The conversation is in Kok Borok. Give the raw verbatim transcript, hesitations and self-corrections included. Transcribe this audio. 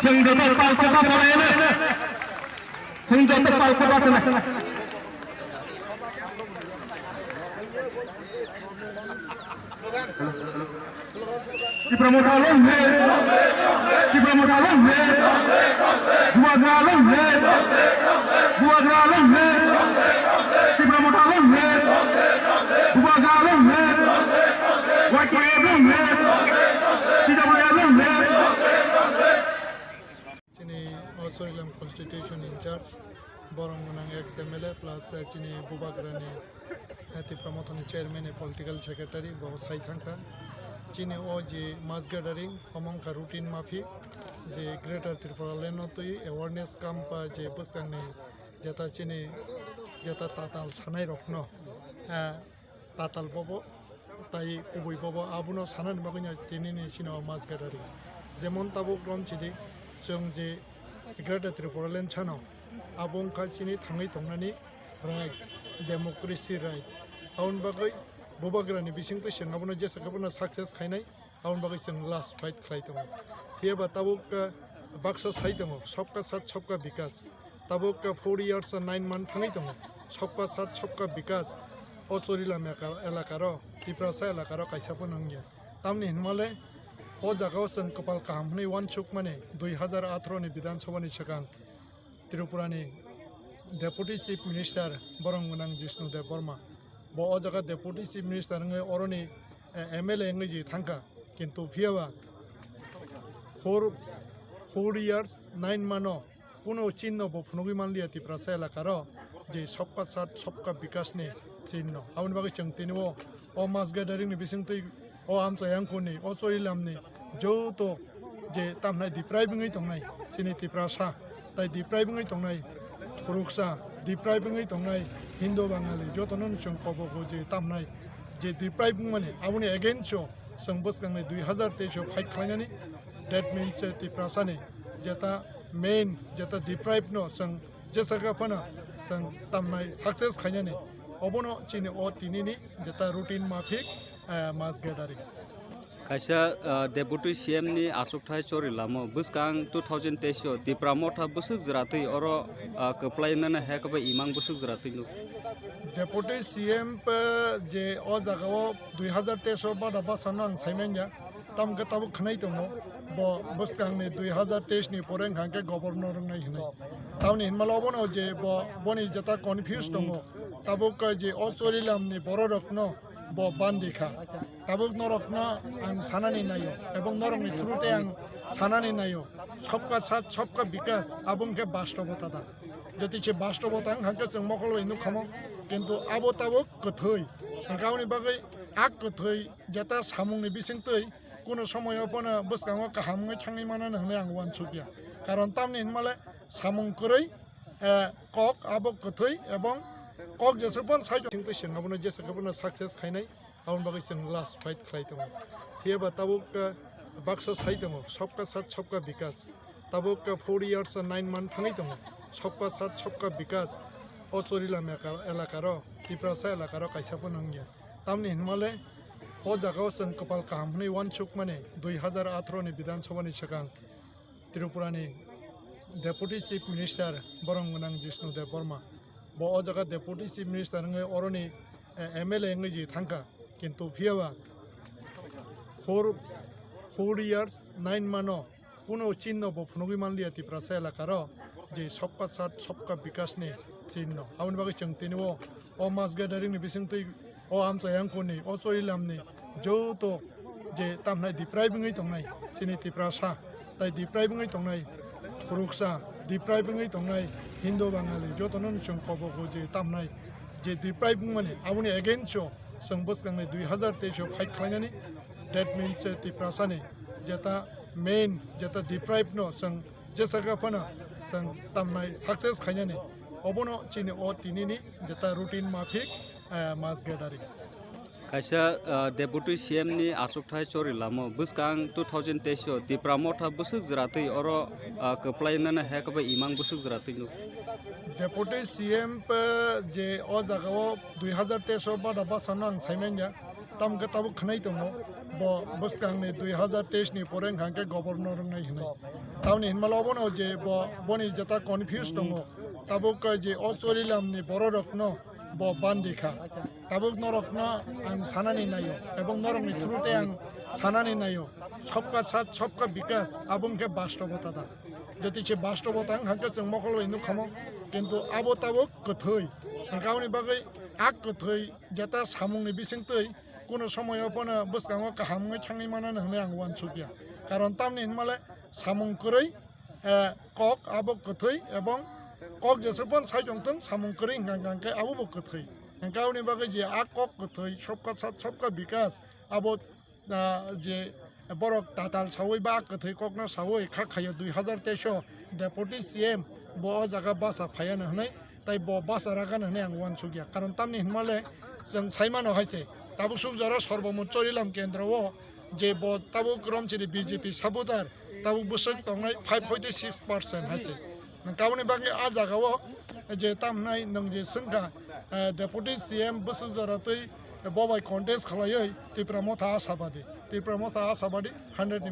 Chwng joto palko bachalaino. Chwng joto palko bachalaino. Tipra Motha long live! Tipra Motha long live! Bubagra long live! Bubagra long live! Tipra Motha long live! Bubagra long live! Y T F long live! T W F long live! Chini o Chorilam constitution in charge, borok gwnang ex M L A plus, eh, chini Bubagrani, eh, Tipra Mothani chairman, eh, political secretary, bo sai thangkha. Chini o je mass gathering, omo wngkha routine maphi, je Greater Tripura Land no twi awareness camp, eh, je bwskangni jeta chini jeta tatal sanai rokno, eh, tatal bobo, tai kubui bobo, abono sanani bagwino tinini chini o mass gathering. Jemon tabuk romchidi, chwng je Greater Tripura Land sano, abo wngkha chini thangwi tongnani right, democracy right. Aboni bagwi Bubagrani bisingtwi chwng abono jesa khe bono success khainai. Aboni bagwi chwng last fight khlai tongo. Phiya ba tabuk, uh, baksa sai tongo, "Sabka Saath Sabka Vikas." Tabuk, uh, four years and nine month thangwi tongo, "Sabka Saath Sabka Vikas." O Chorilam eka-, elakaro, Tiprasa elakaro kaisa phano wngya. Tamni hinmale o jagao chwng kwpal kaham hwnwi uansukmani dui hazar atharo ni Bidhan Sabha ni swkang Tripurani Deputy Chief Minister borok gwnang Jishnu Debbarma. Bo o jaga Deputy Chief Minister wngwi oroni, eh, M L A wngwi je thangkha. Kintu phiya ba four, four years, nine month o kuno chinno bo phunugwi manliya Tiprasa elakaro je Sabka Saath Sabka Vikas ni chinno. Aboni bagwi chwng tini o, o mass gathering ni bisingtwi o amchai angkhorni, o Chorilam ni joto je tamhnai Diprai bwngwi tongnai, chini Tiprasa, tai Diprai bwngwi tongnai, khoroksa Diprai bwngwi tongnai, Hindu Bangali, jotono chwng kobogo je tamhnai, je Diprai bwngmani, aboni against o chwng bwskangni dui hazar teis o fight khlainani, that means, eh, Tiprasani jeta main, jeta Diprai no chwng jesa khe phano chwng tamhnai success khainani, obono chini o tinini jeta routine maphik, eh, mass gathering. Kaisa, ah, Deputy C M ni achukthai Chorilam o bwskang two thousand teis o Tipra Motha bwswk jwratwi oro, ah, kwplai mano hai khe bo imang bwswk jwratwi nuk. Deputy C M pa je o jaga o dui hazar teis o bada basa no ang sai manya, tamo khe tabuk khwnai tongo, bo bwskang ni dui hazar teis ni pore wngkha khe governor wngnai hinwi. Tamoni hinmalo obono je bo, boni jeta confuse tongo, tabuk je o Chorilam ni borok rok no bo bandi kha. Tabuk norokno ang sanani naio, ebong norokni through tei ang sanani naio, Sabka Saath Sabka Vikas, abo wngkhe bastobota da. Jodi se bastobota wngkha khe chwng mokol bai nukkhamo, kintu abo tabuk kwthwi. Hwnkhe aboni bagwi a kwthwi jeta samungni bisingtwi kuno somoyo bono bwskango kaham wngwi thangwi mano hwnwi ang uansukya. Karon tamni hinmale samung kwrwi, eh, kok abo kwthwi ebong kok jesuk bono sai tongtwi chwng abono jesuk bono success khainai. Aboni bagwi chwng last fight khlai tongo. Phiya ba tabuk, eh, baksa sai tongo, Sabka Saath Sabka Vikas. Tabuk, eh, four years and nine month thangwi tongo, Sabka Saath Sabka Vikas. O Chorilam eka-, elakaro, Tiprasa elakaro kaisa phano wngya. Tamni hinmale o jagao chwng kwpal kaham hwnwi uansukmani dui hazar atharo ni Bidhan Sabha ni swkang Tripurani Deputy Chief Minister borok gwnang Jishnu Debbarma. Bo o jaga Deputy Chief Minister wngwi oroni, eh, M L A wngwi je thangkha. Kintu phiya ba four, four years, nine month o kuno chinno bo phunugwi manliya Tiprasa elakaro je Sabka Saath Sabka Vikas ni chinno. Aboni bagwi chwng tini o, o mass gathering ni bisingtwi o amchai angkhorni, o Chorilam ni joto je tamhnai Diprai bwngwi tongnai, chini Tiprasa, tai Diprai bwngwi tongnai, khoroksa Diprai bwngwi tongnai, Hindu Bangali, jotono chwng kobogo je tamhnai, je Diprai bwngmani, aboni against o chwng bwskangni dui hazar teis o fight khlainani, that means, eh, Tiprasani jeta main, jeta Diprai no chwng jesa khe phano chwng tamnai success khainani, obono chini o tinini jeta routine maphik, eh, mass gathering. Kaisa, ah, Deputy C M ni achukthai Chorilam o bwskang two thousand teis o Tipra Motha bwswk jwratwi oro, ah, kwplai mano hai khe bo imang bwswk jwratwi nuk. Deputy C M pa je o jaga o dui hazar teis o bada basa no ang sai manya. Tamo khe tabuk khwnai tongo, bo bwskangni dui hazar teis ni pore wngkha khe governor wngnai hwnwi. Tamoni hinmalo obono je bo, boni jeta confuse tongo, tabuk khe je o Chorilamni bororokno bo bandi kha. Tabuk norokno ang sanani naio, ebong norokni through tei ang sanani naio, sabka saath, sabka bikas, abo wngkhe bastobota da. Jodi se bastobota wngkha khe chwng mokol bai nukha mo, kintu abo tabuk kwthwi. Hwnkhe aboni bagwi a kwthwi jeta samungni bisingtwi kuno somoyo bono bwskango kaham wngwi thangwi manano hwnwi ang uansukya. Karon tamni hinmale samung kwrwi, eh, kok abo kwthwi ebong kok jesuk phano sai tongthung, samung kwrwi hwnkha hwnkha khe abo bo kwthwi. Hwnkhe aboni bagwi je a kok kwthwi, sabka saath, sabka bikas, abo, ah, je borok tatal sawi ba a kwthwi kokno sawi kha khayo dui hazar teis o Deputy C M bo o jaga basa phaiya no hwnwi, tai bo basa ragano hwnwi ang uansukya. Karon tamni hinmale chwng saimano hai se, tabuk suk jora Sorbomon Chorilam kendro o je bo tabuk Romchini B J P supporter tabuk bwswk tongnai five point six percent hai se. Kaboni bagwi a jaga o je tamhnai nwng je swngkha, eh, Deputy C M bwswk jora twi bo bai contest khlaiwi Tipra Motha Ashabadi, Tipra Motha Ashabadi hundred ni